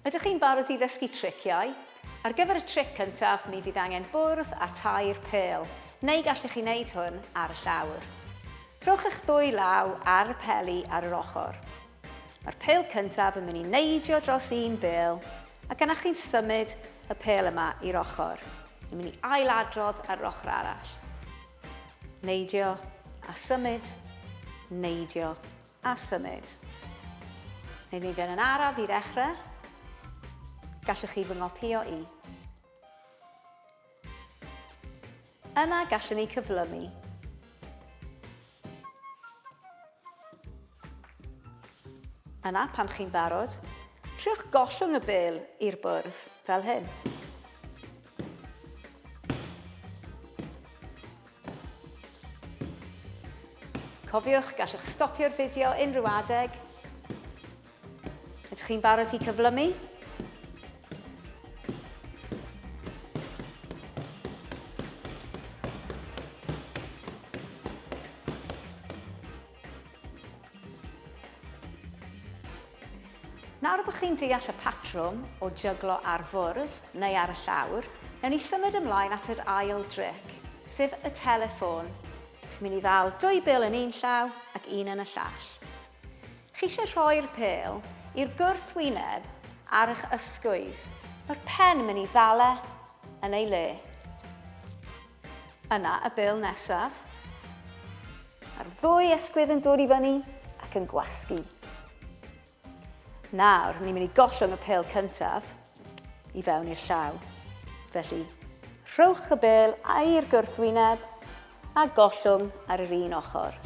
Ydych chi'n barod i ddysgu triciau? Ar gyfer y tric cyntaf, mi fydd angen bwrdd a tair pêl, neu gallwch chi wneud hwn ar y llawr. Rhowch eich ddwy law ar y peli ar yr ochr. Mae'r pêl cyntaf yn mynd i neidio dros un bêl, ac yna chi'n symud y pêl yma i'r ochr. Ni'n mynd i ailadrodd ar yr ochr arall. Neidio a symud, neidio a symud. Neu ni fynd yn araf i ddechrau. Gallwch chi fy nghopïo i. Yna gallwn ni cyflymu. Yna, pan chi'n barod, triwch gollwng y bêl i'r bwrdd fel hyn. Cofiwch, gallwch stopio'r fideo unrhyw adeg. Ydych chi'n barod i cyflymu? Nawr bod chi'n deall y patrwm o jyglo ar fwrdd neu ar y llawr, newn ni symud ymlaen at yr ail dric, sef y teleffôn. Chi'n mynd i ddal dwy bêl yn un llaw ac un yn y llall. Chi eisiau rhoi'r pêl i'r gwrthwyneb ar eich ysgwydd. Mae'r pen yn mynd i ddal e yn ei le. Yna y bêl nesaf. Mae'r ddwy ysgwydd yn dod i fyny ac yn gwasgu. Nawr, ni'n mynd i gollwng y pêl cyntaf i fewn i'r llaw. Felly, rhowch y bêl i'r gwrthwyneb a gollwng ar yr un ochr.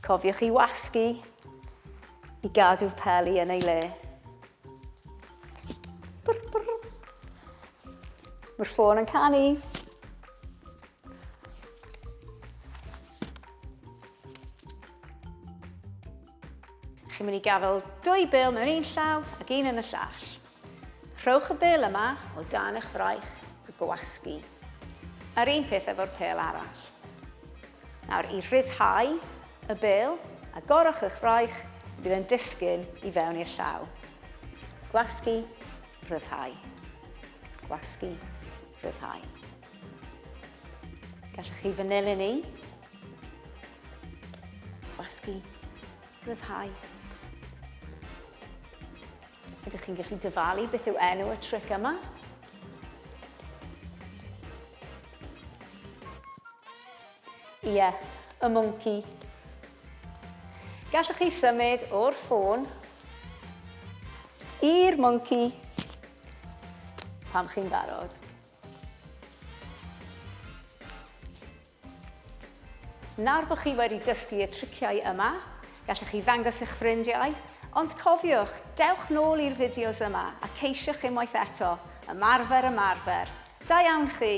Cofiwch i wasgu i gadw'r peli yn ei le. Brr, brr. Mae'r ffôn yn canu. Chi'n mynd i gafael dwy bêl mewn un llaw ac un yn y llall. Rhowch y bêl yma o dan eich fraich a gwasgu. A'r un peth efo'r pêl arall. Nawr, i rhyddhau y bêl, agorwch eich fraich, bydd yn disgyn i fewn i'r llaw. Gwasgu, rhyddhau. Gwasgu, rhyddhau. Gallwch chi fy nilyn i. Gwasgu, rhyddhau. Ydych chi'n gallu dyfalu beth yw enw y tric yma? Ie, y mwnci. Gallwch chi symud o'r ffôn i'r mwnci pan chi'n barod. Nawr bod chi wedi dysgu y triciau yma, gallwch chi ddangos i'ch ffrindiau, ond cofiwch, dewch nôl i'r fideos yma a ceisiwch unwaith eto, ymarfer, ymarfer. Da iawn chi!